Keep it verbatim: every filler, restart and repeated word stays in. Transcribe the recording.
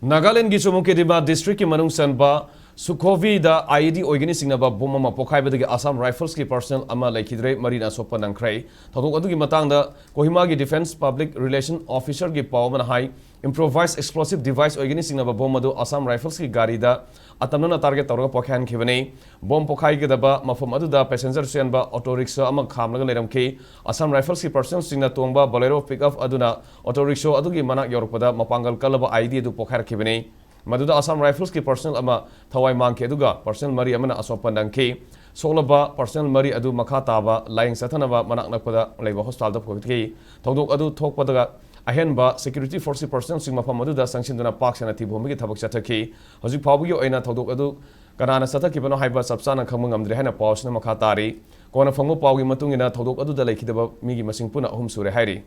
ꯅꯥꯒꯥꯂꯦꯟꯒꯤ ꯆꯨꯃꯨꯀꯦꯗꯤꯃꯥ ꯗꯤꯁꯇ꯭ꯔꯤꯛꯀꯤ ꯃꯅꯨꯡ ꯆꯟꯕ ꯁꯨꯈꯣꯚꯤꯗ ꯑꯥꯏꯏꯗꯤ ꯑꯣꯏꯒꯅꯤ ꯆꯤꯡꯅꯕ ꯕꯣꯝ ꯑꯃ ꯄꯣꯈꯥꯏꯕꯗꯒꯤ ꯑꯁꯥꯝ ꯔꯥꯏꯐꯜꯁꯀꯤ ꯄꯔꯁꯅꯦꯜ ꯑꯃ ꯂꯩꯈꯤꯗ꯭ꯔꯦ, ꯃꯔꯤꯅ ꯑꯁꯣꯛꯄ ꯅꯪꯈ꯭ꯔꯦ꯫ ꯊꯧꯗꯣꯛ ꯑꯗꯨꯒꯤ ꯃꯇꯥꯡꯗ ꯀꯣꯍꯤꯃꯥꯒꯤ ꯗꯤꯐꯦꯟꯁ ꯄꯕ꯭ꯂꯤꯛ ꯔꯤꯂꯦꯁꯟ ꯑꯣꯐꯤꯁꯔꯒꯤ ꯄꯥꯎ ꯑꯃꯅ ꯍꯥꯏ, ꯏꯝꯄ꯭ꯔꯣꯚꯥꯏꯖ ꯑꯦꯛꯁꯄ꯭ꯂꯣꯁꯤꯚ ꯗꯤꯚꯥꯏꯁ ꯑꯣꯏꯒꯅꯤ ꯆꯤꯡꯅꯕ ꯕꯣꯝ ꯑꯗꯨ ꯑꯁꯥꯝ ꯔꯥꯏꯐꯜꯁꯀꯤ ꯒꯥꯔꯤꯗ ꯑꯇꯝꯅꯅ ꯇꯥꯔꯒꯦꯠ ꯇꯧꯔꯒ ꯄꯣꯈꯥꯏꯍꯟꯈꯤꯕꯅꯤ꯫ ꯕꯣꯝ ꯄꯣꯈꯥꯏꯒꯗꯕ ꯃꯐꯝ ꯑꯗꯨꯗ ꯄꯦꯁꯦꯟꯖꯔ ꯆꯦꯟꯕ ꯑꯣꯇꯣ ꯔꯤꯛꯁꯥ ꯑꯃ ꯈꯥꯝꯂꯒ ꯂꯩꯔꯝꯈꯤ꯫ ꯑꯁꯥꯝ ꯔꯥꯏꯐꯜꯁꯀꯤ ꯄꯔꯁꯅꯦꯜꯁꯤꯡꯅ ꯇꯣꯡꯕ ꯕꯣꯂꯦꯔꯣ ꯄꯤꯛꯑꯞ ꯑꯗꯨꯅ ꯑꯣꯇꯣ ꯔꯤꯛꯁꯣ ꯑꯗꯨꯒꯤ ꯃꯅꯥꯛ ꯌꯧꯔꯛꯄꯗ ꯃꯄꯥꯡꯒꯜ ꯀꯜꯂꯕ ꯑꯥꯏꯏꯗꯤ ꯑꯗꯨ ꯄꯣꯈꯥꯏꯔꯛꯈꯤꯕꯅꯤ꯫ ꯃꯗꯨꯗ ꯑꯁꯥꯝ ꯔꯥꯏꯐꯜꯁꯀꯤ ꯄꯔꯁꯅꯦꯜ ꯑꯃ ꯊꯋꯥꯏ ꯃꯥꯡꯈꯤ, ꯑꯗꯨꯒ ꯄꯔꯁꯅꯦꯜ ꯃꯔꯤ ꯑꯃꯅ ꯑꯁꯣꯛꯄ ꯅꯪꯈꯤ꯫ ꯁꯣꯛꯂꯕ ꯄꯔꯁꯅꯦꯜ ꯃꯔꯤ ꯑꯗꯨ ꯃꯈꯥ ꯇꯥꯕ ꯂꯥꯌꯦꯡ ꯆꯠꯊꯅꯕ ꯃꯅꯥꯛ ꯅꯛꯄꯗ ꯂꯩꯕ ꯍꯣꯁꯄꯤꯇꯥꯜꯗ ꯄꯨꯈꯠꯈꯤ꯫ ꯊꯧꯗꯣꯛ ꯑꯗꯨ ꯊꯣꯛꯄꯗ ꯑꯍꯦꯟꯕ ꯁꯦꯀ꯭ꯌꯨꯔꯤꯇꯤ ꯐꯣꯔꯁꯀꯤ ꯄꯔꯁꯅꯦꯜꯁꯤꯡ ꯃꯐꯝ ꯑꯗꯨꯗ ꯆꯪꯁꯤꯟꯗꯨꯅ ꯄꯥꯛ ꯁꯟꯅ ꯊꯤꯕ ꯍꯨꯝꯕꯒꯤ ꯊꯕꯛ ꯆꯠꯊꯈꯤ꯫ ꯍꯧꯖꯤꯛ ꯐꯥꯎꯕꯒꯤ ꯑꯣꯏꯅ ꯊꯧꯗꯣꯛ ꯑꯗꯨ ꯀꯅꯥꯅ ꯆꯠꯊꯈꯤꯕꯅꯣ ꯍꯥꯏꯕ ꯆꯞ ꯆꯥꯅ ꯈꯪꯕ ꯉꯝꯗ꯭ꯔꯦ ꯍꯥꯏꯅ ꯄꯥꯎ ꯑꯁꯤꯅ ꯃꯈꯥ ꯇꯥꯔꯤ꯫ ꯀꯣꯟꯅ ꯐꯪꯕ ꯄꯥꯎꯒꯤ ꯃꯇꯨꯡ ꯏꯟꯅ ꯊꯧꯗꯣꯛ ꯑꯗꯨꯗ ꯂꯩꯈꯤꯗꯕ ꯃꯤꯒꯤ ꯃꯁꯤꯡ ꯄꯨꯟꯅ ꯑꯍꯨꯝ ꯁꯨꯔꯦ ꯍꯥꯏꯔꯤ꯫